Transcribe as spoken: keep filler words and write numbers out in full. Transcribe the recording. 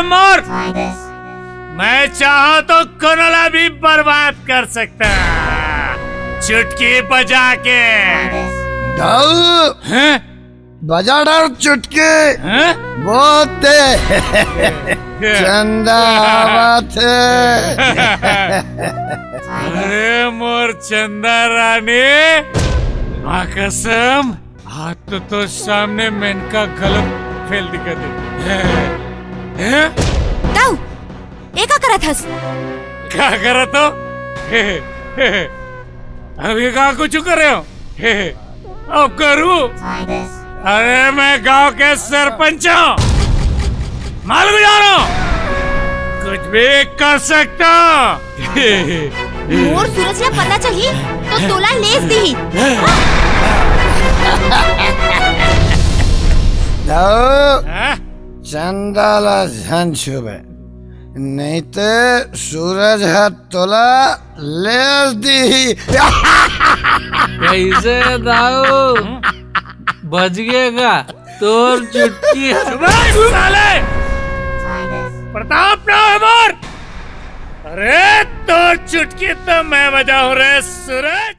मोर, मैं चाहूं तो कोनो ला भी बर्बाद कर सकता, चुटकी बजा के। दाऊ, हैं? बजा डार चुटकी। हैं? बहुत तेज। चंदा आवत हे। अरे मोर चंदा रानी, माँ कसम, हाथ तो, तो सामने मेनका गलत फेल दिखा दे। हैं? दाऊ, ए का करत हस? का करत हो? अभी का कुछ करे हो? अब करूं? अरे, मैं गांव के सरपंच हूं, माल गुजारो, कुछ भी कर सकता हूं। मोर सूरज ला पता चली तो तोला लेस दिही। दाऊ, हाँ? चंदा ला झन छुबे, नहीं ते सूरज ह तोला लेस दिही। कैसे दाऊ? बच गए का? तोर चुटकी है। सुभाष साले! प्रताप ना हो मोर। अरे, तोर चुटकी तो मैं बजाऊं रे सूरज।